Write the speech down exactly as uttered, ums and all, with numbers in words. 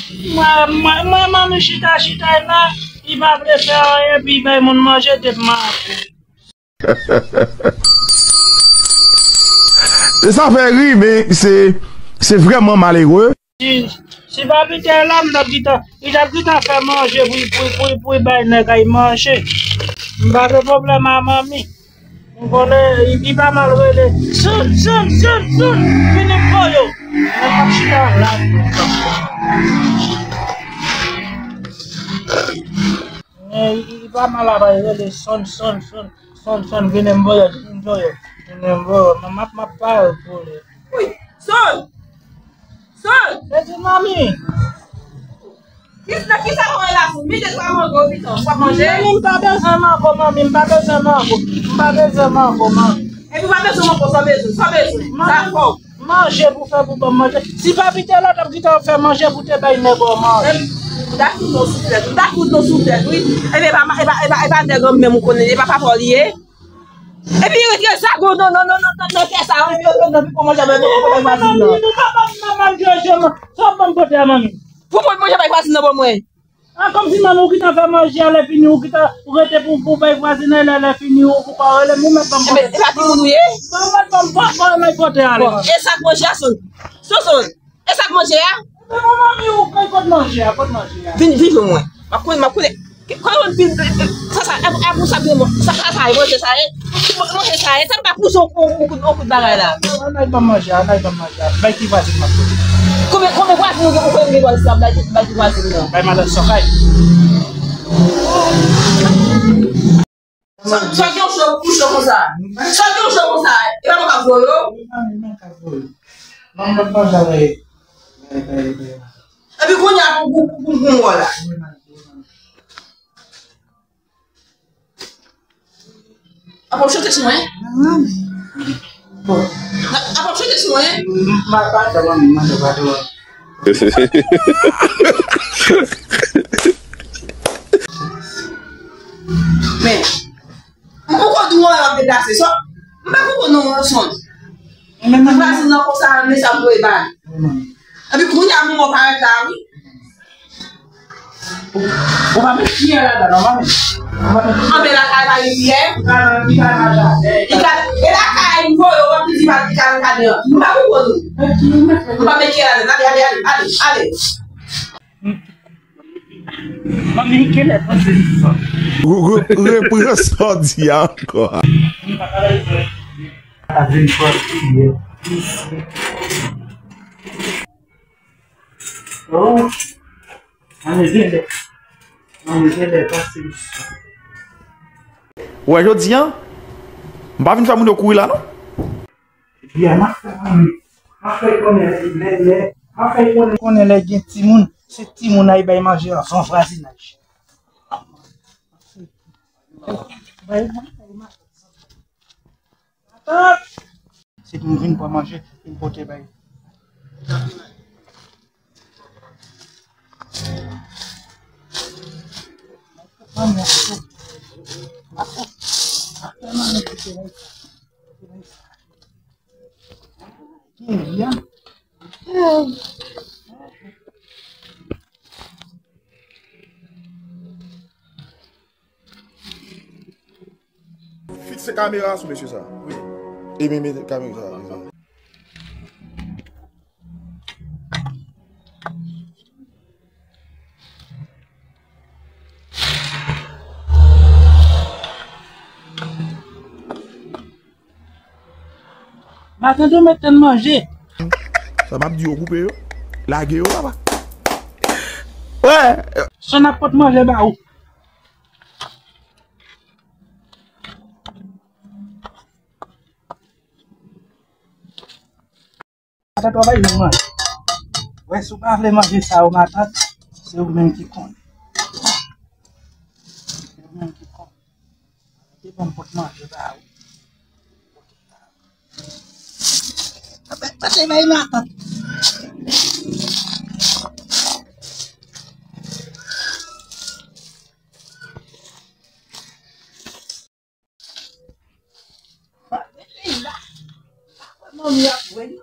Mwen, mwen, mwen, manmi chita, chita la, li pa vle fè anyen, epi bay moun manje, te manke. Sa fè ri, men se, se vrèman malere. Si, si papi te la, m t ap gentan, li t ap gentan fè manje pou, pou, pou, pou bay nèg ay manje. M pa gen pwoblèm a manmi. M konnen li, li pa mal rele. Son, son, son, son. Vini m voye w. Mwen m ap chita la. Men li, li pa mal ap rele. Son, son, son. Son, son, vini m voye w. Vini m voye w. Vini m voye w. M ap, m ap pale pou li. Wi, son. Son. Mèsi, manmi. Kisa, kisa ou wè la sou? Mete twa mango, piton. W ap manje? Manmi, m pa bezwen mango, manmi. M pa bezwen mango. M pa bezwen mango, manmi. Epi w pa bezwen mango, sa w bezwen? Sa w bezwen? Sa fò. Manje pou fè pou ban m manje. Si papi te la, t ap gentan fè manje pou te bay nèg ou manje. Epi, m ta fout nou sou tèt. M ta fout nou sou tèt, wi. Epi, e pa, e pa, e pa, e pa nèg an menm ou konnen. E pa papa w li ye. Epi yo ret zago nan, nan, nan, nan, nan, nan tè sa yo, yo, yo, nan pi pou manje bay, pou bay vwazin nan. Manmi, nou pa ban m nan, manmi, Jojo, man. Sa w ban m pote a, manmi? Pou mwen manje bay vwazin nan ban mwen. A, kòmsi manmi, ou gentan fè manje a, lè fini, ou gentan, ou rete pou, pou bay vwazin nan, lè, lè fini, ou, ou pa rele m, ou mèt ban m pote. Enben, e pa timoun ou ye? Ban m, ban m, ban m, ban m pote a, bon, manmi. E sa k manje a, Son? Son, Son. E sa k manje a? Men manmi, ou kote manje a, kote manje a? Vin, vin jwenn mwen. M ap konnen, m ap konnen. Konnen yon pil, sa, sa, a, a, pou sa, vin, sa, sa, sa, manje sa, e. Manje sa, e. Sa pa pou son, on, on, on kout bagay la. Ann al ban m manje a, ann al ban m manje a. Bay ki vwazin m ap kote. Konbyen, konbyen vwazin ou gen, ou konnen gen vwazin sa, bay, bay ki vwazin nan? Bay madan Sokay. Sa, sa gen yon cho, yon cho konsa. Sa gen yon cho konsa. E pa mwen k ap voye yo. Epi kounye a pou, pou, pou, pou, pou mwen la. Ap ap chante sou mwen? Ap ap chante sou mwen? Men, m poko di w w ap deplase. Sò, m pa poko non, Son. Vwazin nan konsa, men sa m voye ba. Epi kounye a, mwen parèt la, wi. Ou pa met kiyè ladan, non, manmi? Ou pa met kiyè. Anben lakay pa gen kiyè. Li ka nan, li ka nan jaden. Li ka, e lakay, m voye w, w ap di pa li ka nan jaden an. M pa konprann ou. M pa met kiyè ladan. Ale, ale, ale, ale, ale. Manmi, kilè panse sa? Re-, re-, repran sa w di a ankò. M pa ka leve. A vin pran kiyè. Oh, manmi genlè, manmi genlè pase. Ou wè jodi a, m pa vin fè moun yo kouri la, non. Byen, m ap fè konnen, m ap fè konnen lè, lè, m ap fè konnen, konnen lè gen timoun, se timoun a y bay manje anvan vwazinaj. Bay manje, bay manje. Se pou m vin pran manje, vin pote bay. Fikse kamera sou mesye sa. Wi. E men mete kamera sa. Matant ou mèt tann manje. Sa m ap di yo koupe yo. Lage yo, papa. Wè. Son ap pot manje ba ou. Matant w ap bay nou manje. Wè, si w pa vle manje sa yo, matant, se ou menm ki konnen. Se ou menm ki konnen. Te ban m pot manje ba ou. Pase bay matant. Manmi ap jwe, li